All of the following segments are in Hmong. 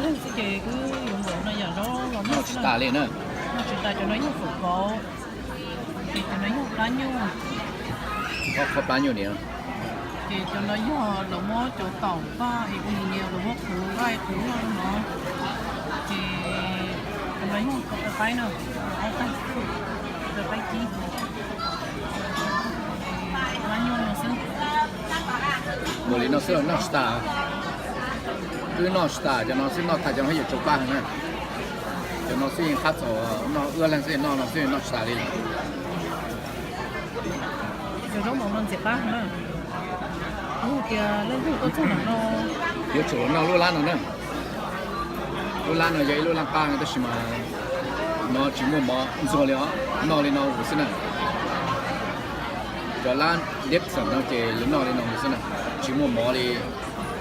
Leej xwb ces wb yuav npaum no yam zaub los noj tsis tas li na. Noj tsis tas. Cov no yog fawm kauv, ces cov no yog plab nyuj. Qhov plab nyuj ni, ces cov no yog lawv muab cov taum paj es ua nyias nyias lawv muab qhwv nqaij qhwv noj no. Ces cov no yog koj qaib na, ob tais, koj qaib kib. Plab nyuj no xwb. Ua li no xwb los noj tsis tas. Twb noj tsis tas, cov no xwb noj tas cov no yuav tsau qab heev na. Cov no xwb yeej qab txaus, noj wb leeg xwb noj no xwb noj tsis tas li. Cov zaub mov no ntxim qab heev na. Yog tias leej twg tuaj txog ntawm no yuav tsum noj lub lab no na. Lub lab no yog ib lub lab qab tab sis mas no tsis muaj mov ntxuag li os, noj li no xwb na. Cov lab deb xeem no ces lawv noj li no xwb na, tsis muaj mov li.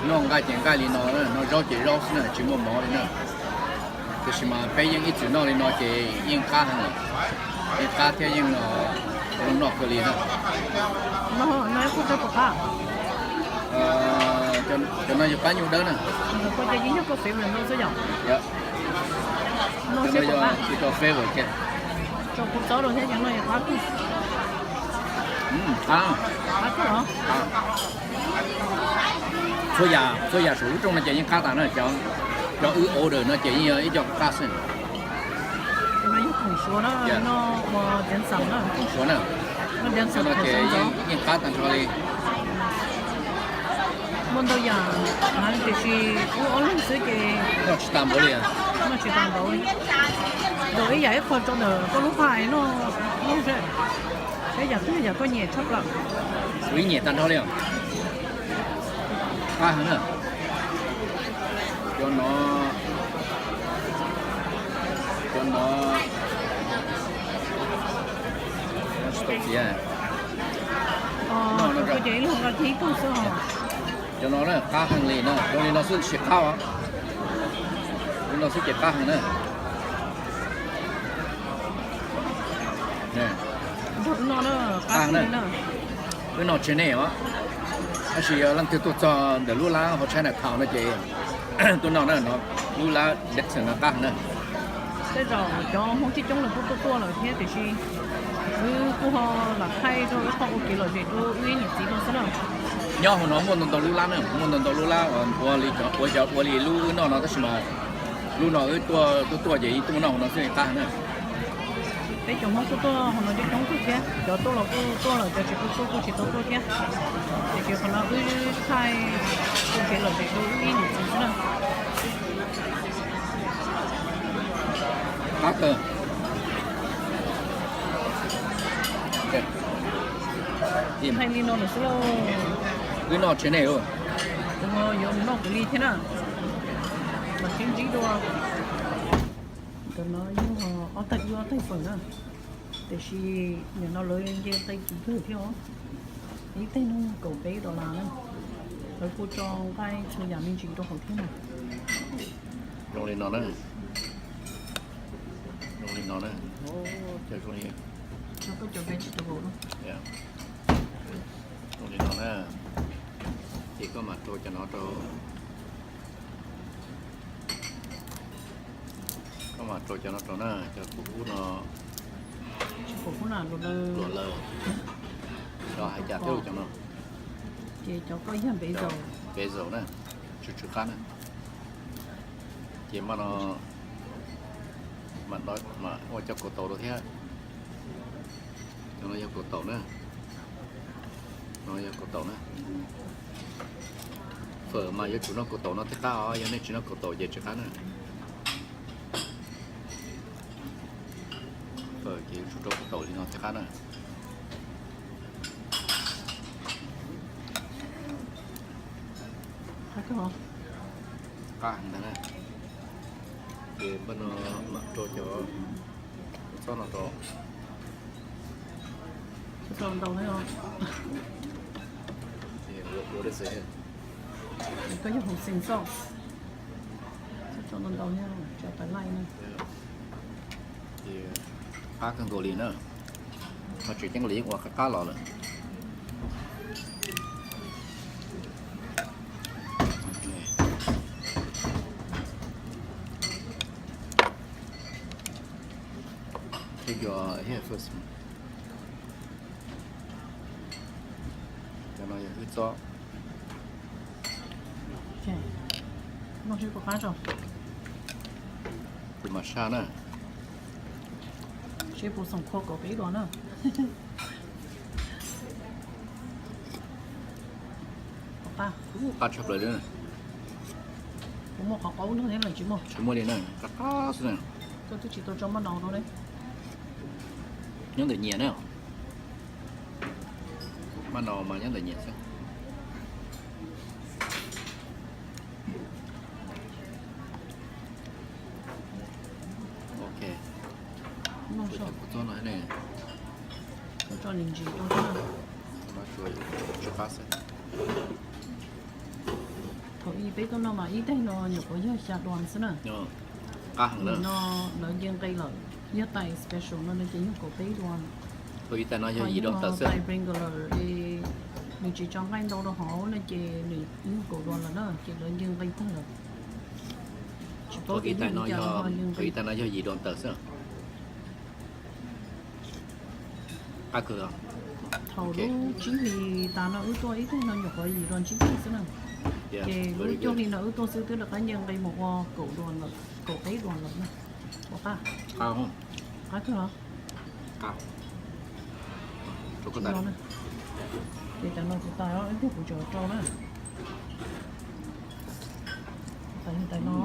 Noj nqaij ces nqaij li no, noj zaub ces zaub xwb na, tsis muaj mov li na. Tiam sis mas peb yeej ib txwm noj li no ces yeej qab heev, yeej qab thiab yeej zoo noj kawg li na. Cov no yog plab nyuj dawb na. Yog, cov no yog ib co flavor thiab. Txhua yam, txhua yam saum lub rooj no ces yeej qab tas na, cov wb order no ces yeej yog ib co qab xwb. Khoom Suav na, khoom Suav na, no ces yeej qab tag nrho li. Muaj ntau yam, tiam sis wb ob leeg xwb ces noj tsis tas npaum li, noj tsis tas npaum li. Zaum ib yam ib qho rau ntawm koj lub phaj noj, noj seb, peb yam twg yam koj nyiam tshaj plaws. Kuv ib nyiam tag nrho li os. Qab heev na. Cov no, cov no tsis tau txiav. Ces ib leeg nqa kiag ib tug xwb os. Cov no na qab heev li na, zoo li no xwb tsis qab os. Li no xwb ces qab heev na. Qab heev na. Wb noj tsev neeg os, tab sis yog leej twg tuaj txog ntawm lub lab hauv Chinatown no ces tuaj noj na, no lub lab Dixon no qab heev na. Tej zaum cov Hmoob coob coob lawm kuj tuaj tuaj lawm thiab tiam sis wb kuj ho lam thaij rau ib qho ua kev lom zem rau wb niam txiv no xwb na. Nyob hauv no muaj ntau ntau lub lab na, muaj ntau ntau lub lab uas ua li cov ua li lub wb noj no tab sis mas lub no wb tuaj tuaj tuaj ces ib tuaj noj hauv no xwb qab heev na. Peb cov Hmoob tuaj tuaj hauv no coob coob kawg thiab, cov tuaj los kuj tuaj lawm, cov tsis tuaj tuaj kuj tsis tau tuaj thiab. Ces qhov no wb thaij ua kev lom zem rau wb niam txiv xwb na. Qab kawg. Thaij li no lawm xwb lauj. Wb noj tsev neeg, tus no yuav mus noj kuv li thiab na. Mam sib ntsib dua. Ntawm no yog ob tais ib ob tais fawm na, tiam sis nim no lawv nce nqi kim kawg thiab os. Ib teg no kaum peb dollar na. Lawv kuj tso nqaij txhua yam me ntsis rau hauv thiab na. Zoo li no na. Zoo li no na. Cov zoo li, zoo li no na. Ces koj mam rau cov no rau. Koj mam rau cov no rau na, cov kub kub no. Luam lawm. Cov hais cas twb cov no. Ces cov koj yog basil, basil na, tsw tsw qab na. Ces mas no mam ua cov kaus taum rau thiab. Cov no yog kaus taum na. No yog kaus taum na. Fawm mas yuav tsum noj kaus taum no thiaj qab os, yog nej tsis noj kaus taum ces tsis qab na. Fawm ces yuav tsum rau kaus taum li no thiaj qab na. Qab heev ntag na. Ces npaj no mam rau cov txob no rau. Koj yog hauv xeem xoj, txob ntau ntau thiab cov tais laij na. Qab kawg nkaus li na. Ho tseem ceeb li yeej ua qab qab los lawm. Take your head first. Cov no yog wb txob. Noj seb puas qab tso. Tus mas saj na. Seb puas xoom khua kaum peb dua na. Qab. Qab tshaj plaws li. Kuv muaj qhov qaub no thiab los tsis muaj? Tsis muaj li na, qab qab xwb na. Koj twb tsis tau tso maj nau rau ne. Nyob ntawm nyias na. Maj nau mas nyob ntawm nyias xwb. Ok. Noj seb. Txob no ne. Tso ntsis rau. Tsis qab xwb. Thaum ub peb tuaj noj mas ib tais no nyuam qhuav yog xya duas xwb na. Qab heev na. Nim no lawv nce nqi lawm, yog tais special no no ces yog kaum peb duas. Thaum ub tais no yog yim duas tawm xwb. Tais regular es nws tsis tso nqaij ntau rau hauv no ces nws yog kaum duas lawm na, ces lawv nce nqi tag lawm. Tsis paub tias tais no yog, thaum ub tais no yog yim duas tawm xwb. Qab kawg. Thaum lub tsib hlis tas no wb tuaj ib tais no nyuam qhuav yim duas tsib caug xwb na. Ces lub cuaj hlis no wb tuaj xwb twb rov qab nce nqi mus ua kaum duas lawm, kaum peb duas lawm na. Ua qab. Qab kawg los? Ces tais no kuv tais os, ib pliag kuv tseem rau na. Tais yog tais no.